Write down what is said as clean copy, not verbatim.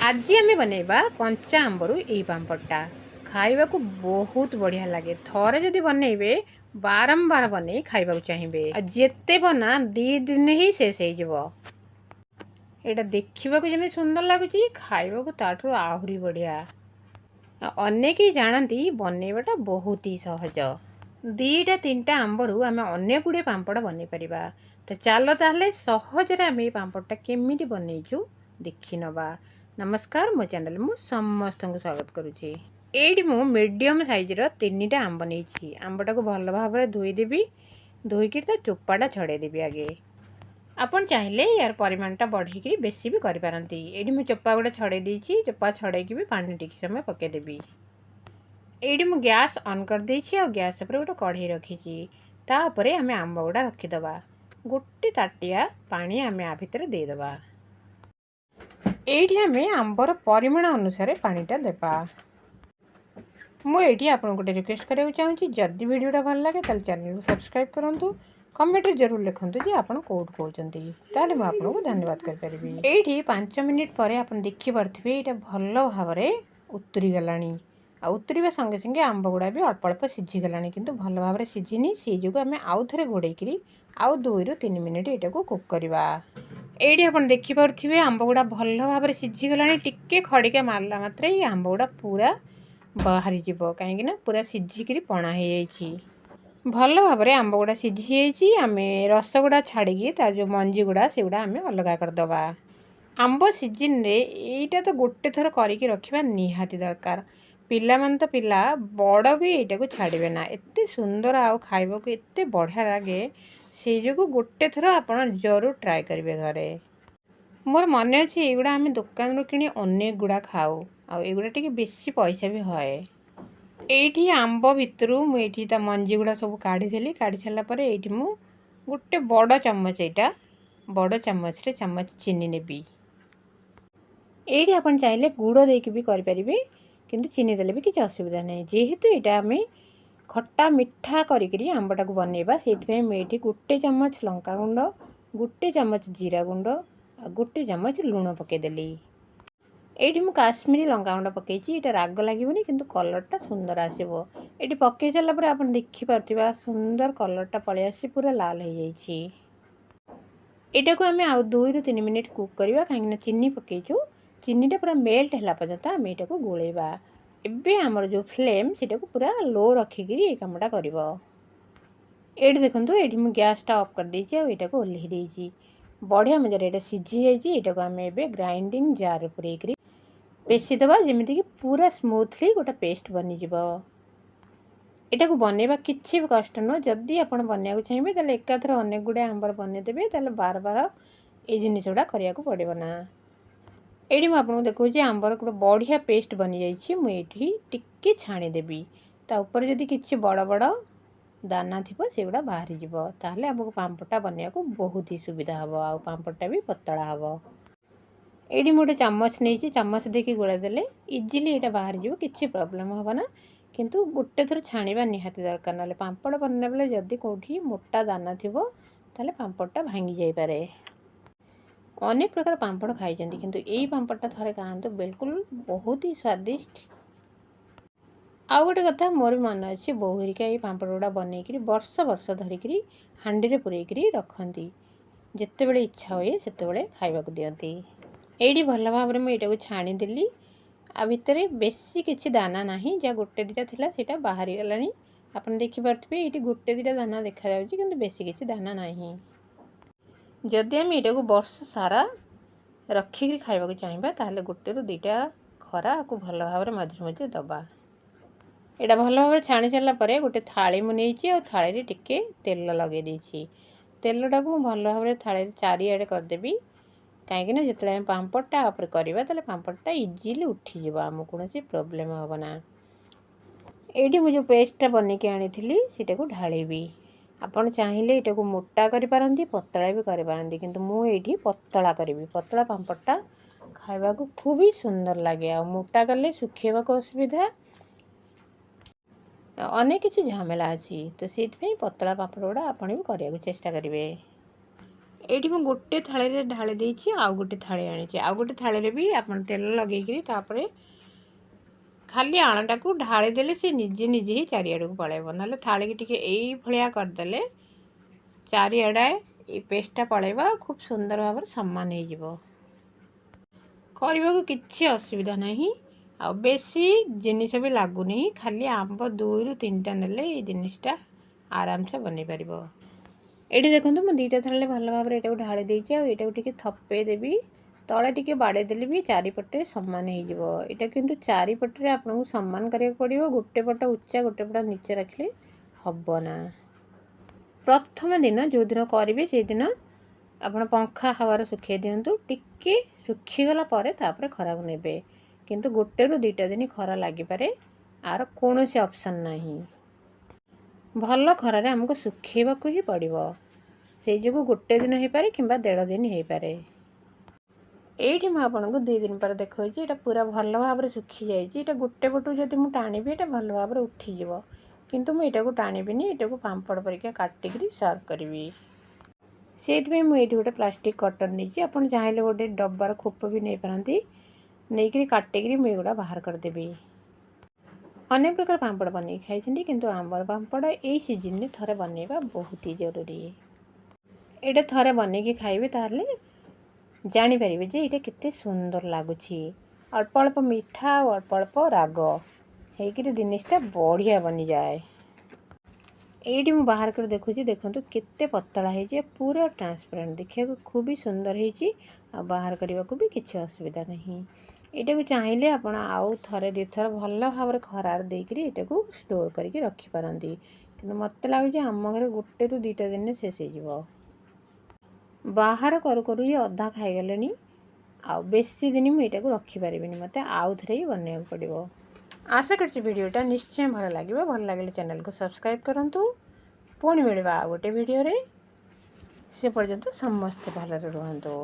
ଆଜି ଆମେ ବନେଇବା କଞ୍ଚା ଆମ୍ବରୁ ଏଇ ପାମ୍ପଡ଼ଟା। ଖାଇବାକୁ ବହୁତ ବଢ଼ିଆ ଲାଗେ। ଥରେ ଯଦି ବନେଇବେ, ବାରମ୍ବାର ବନେଇ ଖାଇବାକୁ ଚାହିଁବେ। ଆଉ ଯେତେ ବନା, 2 ଦିନ ହିଁ ଶେଷ ହେଇଯିବ। ଏଇଟା ଦେଖିବାକୁ ଯେମିତି ସୁନ୍ଦର ଲାଗୁଛି, ଖାଇବାକୁ ତାଠାରୁ ଆହୁରି ବଢ଼ିଆ। ଆଉ ଅନେକ ଜାଣନ୍ତି, ବନେଇବାଟା ବହୁତ ହି ସହଜ। 2ଟା 3ଟା ଆମ୍ବରୁ ଆମେ ଅନେକ ଗୁଡ଼ିଏ ପାମ୍ପଡ଼ ବନେଇ ପାରିବା। ତ ଚାଲ ତାହେଲେ, ସହଜରେ ଆମେ ଏଇ ପାମ୍ପଡ଼ଟା କେମିତି ବନେଇଛୁ ଦେଖିନେବା। ନମସ୍କାର, ମୋ ଚ୍ୟାନେଲ୍ ମୁଁ ସମସ୍ତଙ୍କୁ ସ୍ୱାଗତ କରୁଛି। ଏଇଠି ମୁଁ ମିଡ଼ିୟମ୍ ସାଇଜ୍ର ତିନିଟା ଆମ୍ବ ନେଇଛି। ଆମ୍ବଟାକୁ ଭଲ ଭାବରେ ଧୋଇଦେବି। ଧୋଇକି ତା ଚୋପାଟା ଛଡ଼େଇଦେବି ଆଗେ। ଆପଣ ଚାହିଁଲେ ୟାର ପରିମାଣଟା ବଢ଼େଇକି ବେଶୀ ବି କରିପାରନ୍ତି। ଏଇଠି ମୁଁ ଚୋପା ଗୁଡ଼ା ଛଡ଼େଇ ଦେଇଛି। ଚୋପା ଛଡ଼େଇକି ବି ପାଣି ଟିକେ ସମୟ ପକାଇଦେବି। ଏଇଠି ମୁଁ ଗ୍ୟାସ୍ ଅନ୍ କରିଦେଇଛି ଆଉ ଗ୍ୟାସ୍ ଉପରେ ଗୋଟେ କଢ଼େଇ ରଖିଛି। ତାପରେ ଆମେ ଆମ୍ବ ଗୁଡ଼ା ରଖିଦେବା। ଗୋଟେ ତାଟିଆ ପାଣି ଆମେ ଆ ଭିତରେ ଦେଇଦେବା। ଏଇଠି ଆମେ ଆମ୍ବର ପରିମାଣ ଅନୁସାରେ ପାଣିଟା ଦେବା। ମୁଁ ଏଇଠି ଆପଣଙ୍କୁ ଗୋଟେ ରିକ୍ୱେଷ୍ଟ କରିବାକୁ ଚାହୁଁଛି, ଯଦି ଭିଡ଼ିଓଟା ଭଲ ଲାଗେ, ତାହେଲେ ଚ୍ୟାନେଲକୁ ସବସ୍କ୍ରାଇବ୍ କରନ୍ତୁ। କମେଣ୍ଟରେ ଜରୁର ଲେଖନ୍ତୁ ଯେ ଆପଣ କେଉଁଠୁ କହୁଛନ୍ତି, ତାହେଲେ ମୁଁ ଆପଣଙ୍କୁ ଧନ୍ୟବାଦ କରିପାରିବି। ଏଇଠି 5 ମିନିଟ୍ ପରେ ଆପଣ ଦେଖିପାରୁଥିବେ, ଏଇଟା ଭଲ ଭାବରେ ଉତୁରି ଗଲାଣି। ଆଉ ଉତୁରିବା ସଙ୍ଗେ ସଙ୍ଗେ ଆମ୍ବ ଗୁଡ଼ା ବି ଅଳ୍ପ ଅଳ୍ପ ସିଝିଗଲାଣି, କିନ୍ତୁ ଭଲ ଭାବରେ ସିଝିନି। ସେଇ ଯୋଗୁଁ ଆମେ ଆଉ ଥରେ ଘୋଡ଼େଇକିରି ଆଉ 2ରୁ 3 ମିନିଟ୍ ଏଇଟାକୁ କୁକ୍ କରିବା। ଏଇଠି ଆପଣ ଦେଖିପାରୁଥିବେ, ଆମ୍ବ ଗୁଡ଼ା ଭଲ ଭାବରେ ସିଝିଗଲାଣି। ଟିକେ ଖଡ଼ିକା ମାରିଲା ମାତ୍ରେ ଏଇ ଆମ୍ବ ଗୁଡ଼ା ପୁରା ବାହାରିଯିବ, କାହିଁକିନା ପୁରା ସିଝିକିରି ପଣା ହେଇଯାଇଛି। ଭଲ ଭାବରେ ଆମ୍ବ ଗୁଡ଼ା ସିଝି ଯାଇଛି। ଆମେ ରସଗୁଡ଼ା ଛାଡ଼ିକି ତା ଯେଉଁ ମଞ୍ଜି ଗୁଡ଼ା, ସେଗୁଡ଼ା ଆମେ ଅଲଗା କରିଦେବା। ଆମ୍ବ ସିଜିନ୍ରେ ଏଇଟା ତ ଗୋଟେ ଥର କରିକି ରଖିବା ନିହାତି ଦରକାର। ପିଲାମାନେ ତ ପିଲା, ବଡ଼ ବି ଏଇଟାକୁ ଛାଡ଼ିବେ ନା। ଏତେ ସୁନ୍ଦର ଆଉ ଖାଇବାକୁ ଏତେ ବଢ଼ିଆ ଲାଗେ। ସେଇ ଯୋଗୁଁ ଗୋଟେ ଥର ଆପଣ ଜରୁର ଟ୍ରାଏ କରିବେ ଘରେ। ମୋର ମନେ ଅଛି, ଏଇଗୁଡ଼ା ଆମେ ଦୋକାନରୁ କିଣି ଅନେକ ଗୁଡ଼ା ଖାଉ ଆଉ ଏଗୁଡ଼ା ଟିକେ ବେଶୀ ପଇସା ବି ହୁଏ। ଏଇଠି ଆମ୍ବ ଭିତରୁ ମୁଁ ଏଇଠି ତା ମଞ୍ଜି ଗୁଡ଼ା ସବୁ କାଢ଼ିଦେଲି। କାଢ଼ି ସାରିଲା ପରେ ଏଇଠି ମୁଁ ଗୋଟେ ବଡ଼ ଚାମଚ, ଏଇଟା ବଡ଼ ଚାମଚରେ ଚାମଚ ଚିନି ନେବି। ଏଇଠି ଆପଣ ଚାହିଁଲେ ଗୁଡ଼ ଦେଇକି ବି କରିପାରିବେ, କିନ୍ତୁ ଚିନି ଦେଲେ ବି କିଛି ଅସୁବିଧା ନାହିଁ। ଯେହେତୁ ଏଇଟା ଆମେ ଖଟା ମିଠା କରିକିରି ଆମ୍ବଟାକୁ ବନେଇବା, ସେଇଥିପାଇଁ ମୁଁ ଏଇଠି ଗୋଟେ ଚାମଚ ଲଙ୍କା ଗୁଣ୍ଡ, ଗୋଟେ ଚାମଚ ଜିରା ଗୁଣ୍ଡ ଆଉ ଗୋଟେ ଚାମଚ ଲୁଣ ପକାଇଦେଲି। ଏଇଠି ମୁଁ କାଶ୍ମୀରୀ ଲଙ୍କାଗୁଣ୍ଡ ପକାଇଛି। ଏଇଟା ରାଗ ଲାଗିବନି, କିନ୍ତୁ କଲର୍ଟା ସୁନ୍ଦର ଆସିବ। ଏଇଠି ପକାଇ ସାରିଲା ପରେ ଆପଣ ଦେଖିପାରୁଥିବେ, ସୁନ୍ଦର କଲର୍ଟା ପଳେଇ ଆସିଛି, ପୁରା ଲାଲ ହେଇଯାଇଛି। ଏଇଟାକୁ ଆମେ ଆଉ 2ରୁ 3 ମିନିଟ୍ କୁକ୍ କରିବା, କାହିଁକିନା ଚିନି ପକାଇଛୁ। ଚିନିଟା ପୁରା ମେଲ୍ଟ ହେଲା ପର୍ଯ୍ୟନ୍ତ ଆମେ ଏଇଟାକୁ ଗୋଳେଇବା। ଏବେ ଆମର ଯେଉଁ ଫ୍ଲେମ୍, ସେଇଟାକୁ ପୁରା ଲୋ ରଖିକିରି ଏଇ କାମଟା କରିବ। ଏଇଠି ଦେଖନ୍ତୁ, ଏଇଠି ମୁଁ ଗ୍ୟାସ୍ଟା ଅଫ୍ କରିଦେଇଛି ଆଉ ଏଇଟାକୁ ଓହ୍ଲେଇ ଦେଇଛି। ବଢ଼ିଆ ମଜାରେ ଏଇଟା ସିଝି ଯାଇଛି। ଏଇଟାକୁ ଆମେ ଏବେ ଗ୍ରାଇଣ୍ଡିଙ୍ଗ ଜାର୍ରେ ପୂରେଇକିରି ପେଶିଦେବା, ଯେମିତିକି ପୁରା ସ୍ମୁଥଲି ଗୋଟେ ପେଷ୍ଟ ବନିଯିବ। ଏଟାକୁ ବନେଇବା କିଛି ବି କଷ୍ଟ ନୁହଁ। ଯଦି ଆପଣ ବନେଇବାକୁ ଚାହିଁବେ, ତାହେଲେ ଏକାଥରେ ଅନେକ ଗୁଡ଼ିଏ ଆମ୍ବର ବନେଇଦେବେ। ତାହେଲେ ବାର ବାର ଏଇ ଜିନିଷ ଗୁଡ଼ା କରିବାକୁ ପଡ଼ିବ ନା। ଏଇଠି ମୁଁ ଆପଣଙ୍କୁ ଦେଖାଉଛି, ଆମ୍ବର ଗୋଟେ ବଢ଼ିଆ ପେଷ୍ଟ ବନିଯାଇଛି। ମୁଁ ଏଇଠି ଟିକେ ଛାଣିଦେବି। ତା ଉପରେ ଯଦି କିଛି ବଡ଼ ବଡ଼ ଦାନା ଥିବ, ସେଗୁଡ଼ା ବାହାରିଯିବ। ତାହେଲେ ଆମକୁ ପାମ୍ପଡ଼ଟା ବନେଇବାକୁ ବହୁତ ହି ସୁବିଧା ହେବ ଆଉ ପାମ୍ପଡ଼ଟା ବି ପତଳା ହେବ। ଏଇଠି ମୁଁ ଗୋଟେ ଚାମଚ ନେଇଛି। ଚାମଚ ଦେଇକି ଗୋଳେଇ ଦେଲେ ଇଜିଲି ଏଇଟା ବାହାରିଯିବ, କିଛି ପ୍ରୋବ୍ଲେମ୍ ହେବ ନା। କିନ୍ତୁ ଗୋଟେ ଥର ଛାଣିବା ନିହାତି ଦରକାର, ନହେଲେ ପାମ୍ପଡ଼ ବନେଇଲା ବେଳେ ଯଦି କେଉଁଠି ମୋଟା ଦାନା ଥିବ, ତାହେଲେ ପାମ୍ପଡ଼ଟା ଭାଙ୍ଗି ଯାଇପାରେ। ଅନେକ ପ୍ରକାର ପାମ୍ପଡ଼ ଖାଇଛନ୍ତି, କିନ୍ତୁ ଏଇ ପାମ୍ପଡ଼ଟା ଥରେ ଖାଆନ୍ତୁ, ବିଲକୁଲ ବହୁତ ହି ସ୍ୱାଦିଷ୍ଟ। ଆଉ ଗୋଟେ କଥା ମୋର ବି ମନେ ଅଛି, ବୋଉ ହେରିକା ଏଇ ପାମ୍ପଡ଼ ଗୁଡ଼ା ବନେଇକିରି ବର୍ଷ ବର୍ଷ ଧରିକିରି ହାଣ୍ଡିରେ ପୂରେଇକିରି ରଖନ୍ତି। ଯେତେବେଳେ ଇଚ୍ଛା ହୁଏ, ସେତେବେଳେ ଖାଇବାକୁ ଦିଅନ୍ତି। ଏଇଠି ଭଲ ଭାବରେ ମୁଁ ଏଇଟାକୁ ଛାଣିଦେଲି। ଆ ଭିତରେ ବେଶୀ କିଛି ଦାନା ନାହିଁ। ଯାହା ଗୋଟେ ଦୁଇଟା ଥିଲା, ସେଇଟା ବାହାରିଗଲାଣି। ଆପଣ ଦେଖିପାରୁଥିବେ, ଏଇଠି ଗୋଟେ ଦୁଇଟା ଦାନା ଦେଖାଯାଉଛି, କିନ୍ତୁ ବେଶୀ କିଛି ଦାନା ନାହିଁ। ଯଦି ଆମେ ଏଇଟାକୁ ବର୍ଷ ସାରା ରଖିକିରି ଖାଇବାକୁ ଚାହିଁବା, ତାହେଲେ ଗୋଟେରୁ ଦୁଇଟା ଖରା ଆକୁ ଭଲ ଭାବରେ ମଝିରେ ମଝିରେ ଦେବା। ଏଇଟା ଭଲ ଭାବରେ ଛାଣି ସାରିଲା ପରେ ଗୋଟେ ଥାଳି ମୁଁ ନେଇଛି ଆଉ ଥାଳିରେ ଟିକେ ତେଲ ଲଗାଇ ଦେଇଛି। ତେଲଟାକୁ ମୁଁ ଭଲ ଭାବରେ ଥାଳିରେ ଚାରିଆଡ଼େ କରିଦେବି, କାହିଁକିନା ଯେତେବେଳେ ଆମେ ପାମ୍ପଡ଼ଟା ଉପରେ କରିବା, ତାହେଲେ ପାମ୍ପଡ଼ଟା ଇଜିଲି ଉଠିଯିବ, ଆମକୁ କୌଣସି ପ୍ରୋବ୍ଲେମ୍ ହେବ ନା। ଏଇଠି ମୁଁ ଯେଉଁ ପେଷ୍ଟଟା ବନେଇକି ଆଣିଥିଲି, ସେଇଟାକୁ ଢାଳିବି। ଆପଣ ଚାହିଁଲେ ଏଇଟାକୁ ମୋଟା କରିପାରନ୍ତି, ପତଳା ବି କରିପାରନ୍ତି, କିନ୍ତୁ ମୁଁ ଏଇଠି ପତଳା କରିବି। ପତଳା ପାମ୍ପଡ଼ଟା ଖାଇବାକୁ ଖୁବ୍ ସୁନ୍ଦର ଲାଗେ। ଆଉ ମୋଟା କଲେ ଶୁଖେଇବାକୁ ଅସୁବିଧା, ଅନେକ କିଛି ଝାମେଲା ଅଛି। ତ ସେଇଥିପାଇଁ ପତଳା ପାମ୍ପଡ଼ ଗୁଡ଼ା ଆପଣ ବି କରିବାକୁ ଚେଷ୍ଟା କରିବେ। ଏଇଠି ମୁଁ ଗୋଟେ ଥାଳିରେ ଢାଳି ଦେଇଛି, ଆଉ ଗୋଟେ ଥାଳି ଆଣିଛି। ଆଉ ଗୋଟେ ଥାଳିରେ ବି ଆପଣ ତେଲ ଲଗେଇକିରି ତାପରେ ଖାଲି ଆଣଟାକୁ ଢାଳି ଦେଲେ ସେ ନିଜେ ନିଜେ ହିଁ ଚାରିଆଡ଼କୁ ପଳାଇବ। ନହେଲେ ଥାଳିକି ଟିକେ ଏଇଭଳିଆ କରିଦେଲେ ଚାରିଆଡ଼େ ଏଇ ପେଷ୍ଟଟା ପଳାଇବ ଆଉ ଖୁବ୍ ସୁନ୍ଦର ଭାବରେ ସମାନ ହେଇଯିବ। କରିବାକୁ କିଛି ଅସୁବିଧା ନାହିଁ ଆଉ ବେଶୀ ଜିନିଷ ବି ଲାଗୁନି। ଖାଲି ଆମ୍ବ 2ରୁ 3ଟା ନେଲେ ଏଇ ଜିନିଷଟା ଆରାମସେ ବନେଇ ପାରିବ। ଏଇଠି ଦେଖନ୍ତୁ, ମୁଁ 2ଟା ଥାଳିରେ ଭଲ ଭାବରେ ଏଇଟାକୁ ଢାଳି ଦେଇଛି ଆଉ ଏଇଟାକୁ ଟିକେ ଥପେଇ ଦେବି। ତଳେ ଟିକେ ବାଡ଼େଇ ଦେଲେ ବି ଚାରିପଟେ ସମାନ ହେଇଯିବ ଏଇଟା। କିନ୍ତୁ ଚାରିପଟରେ ଆପଣଙ୍କୁ ସମାନ କରିବାକୁ ପଡ଼ିବ। ଗୋଟେ ପଟ ଉଚ୍ଚା, ଗୋଟେ ପଟ ନିଚେ ରଖିଲେ ହେବ ନା। ପ୍ରଥମ ଦିନ ଯେଉଁଦିନ କରିବେ, ସେଇଦିନ ଆପଣ ପଙ୍ଖା ହାୱାରେ ଶୁଖେଇ ଦିଅନ୍ତୁ। ଟିକେ ଶୁଖିଗଲା ପରେ ତାପରେ ଖରାକୁ ନେବେ। କିନ୍ତୁ 1ରୁ 2ଟା ଦିନ ଖରା ଲାଗିପାରେ, ଆର କୌଣସି ଅପସନ୍ ନାହିଁ। ଭଲ ଖରାରେ ଆମକୁ ଶୁଖେଇବାକୁ ହିଁ ପଡ଼ିବ। ସେଇ ଯୋଗୁଁ ଗୋଟେ ଦିନ ହେଇପାରେ କିମ୍ବା ଦେଢ଼ ଦିନ ହେଇପାରେ। ଏଇଠି ମୁଁ ଆପଣଙ୍କୁ 2 ଦିନ ପରେ ଦେଖାଉଛି। ଏଇଟା ପୁରା ଭଲ ଭାବରେ ଶୁଖିଯାଇଛି। ଏଇଟା ଗୋଟେ ପଟୁ ଯଦି ମୁଁ ଟାଣିବି, ଏଇଟା ଭଲ ଭାବରେ ଉଠିଯିବ। କିନ୍ତୁ ମୁଁ ଏଇଟାକୁ ଟାଣିବିନି, ଏଇଟାକୁ ପାମ୍ପଡ଼ ପରିକା କାଟିକିରି ସର୍ଭ କରିବି। ସେଇଥିପାଇଁ ମୁଁ ଏଇଠି ଗୋଟେ ପ୍ଲାଷ୍ଟିକ୍ କଟର୍ ନେଇଛି। ଆପଣ ଚାହିଁଲେ ଗୋଟେ ଡବାର ଖୋପ ବି ନେଇପାରନ୍ତି। ନେଇକିରି କାଟିକିରି ମୁଁ ଏଗୁଡ଼ା ବାହାର କରିଦେବି। ଅନେକ ପ୍ରକାର ପାମ୍ପଡ଼ ବନେଇକି ଖାଇଛନ୍ତି, କିନ୍ତୁ ଆମ୍ବର ପାମ୍ପଡ଼ ଏଇ ସିଜିନ୍ରେ ଥରେ ବନେଇବା ବହୁତ ହି ଜରୁରୀ। ଏଇଟା ଥରେ ବନେଇକି ଖାଇବେ, ତାହେଲେ ଜାଣିପାରିବେ ଯେ ଏଇଟା କେତେ ସୁନ୍ଦର ଲାଗୁଛି। ଅଳ୍ପ ଅଳ୍ପ ମିଠା ଆଉ ଅଳ୍ପ ଅଳ୍ପ ରାଗ ହେଇକିରି ଜିନିଷଟା ବଢ଼ିଆ ବନିଯାଏ। ଏଇଠି ମୁଁ ବାହାର କରି ଦେଖୁଛି। ଦେଖନ୍ତୁ କେତେ ପତଳା ହେଇଛି, ପୁରା ଟ୍ରାନ୍ସପେରେଣ୍ଟ, ଦେଖିବାକୁ ଖୁବ୍ ସୁନ୍ଦର ହେଇଛି ଆଉ ବାହାର କରିବାକୁ ବି କିଛି ଅସୁବିଧା ନାହିଁ। ଏଇଟାକୁ ଚାହିଁଲେ ଆପଣ ଆଉ ଥରେ ଦୁଇଥର ଭଲ ଭାବରେ ଖରାରେ ଦେଇକରି ଏଇଟାକୁ ଷ୍ଟୋର୍ କରିକି ରଖିପାରନ୍ତି। କିନ୍ତୁ ମୋତେ ଲାଗୁଛି ଆମ ଘରେ 1ରୁ 2ଟା ଦିନରେ ଶେଷ ହେଇଯିବ। ବାହାର କରୁ କରୁ ଇଏ ଅଧା ଖାଇଗଲେଣି। ଆଉ ବେଶୀ ଦିନ ମୁଁ ଏଇଟାକୁ ରଖିପାରିବିନି, ମୋତେ ଆଉ ଥରେ ହିଁ ବନେଇବାକୁ ପଡ଼ିବ। ଆଶା କରୁଛି ଭିଡ଼ିଓଟା ନିଶ୍ଚୟ ଭଲ ଲାଗିବ। ଭଲ ଲାଗିଲେ ଚ୍ୟାନେଲକୁ ସବସ୍କ୍ରାଇବ୍ କରନ୍ତୁ। ପୁଣି ମିଳିବା ଆଉ ଗୋଟେ ଭିଡ଼ିଓରେ। ସେ ପର୍ଯ୍ୟନ୍ତ ସମସ୍ତେ ଭଲରେ ରୁହନ୍ତୁ।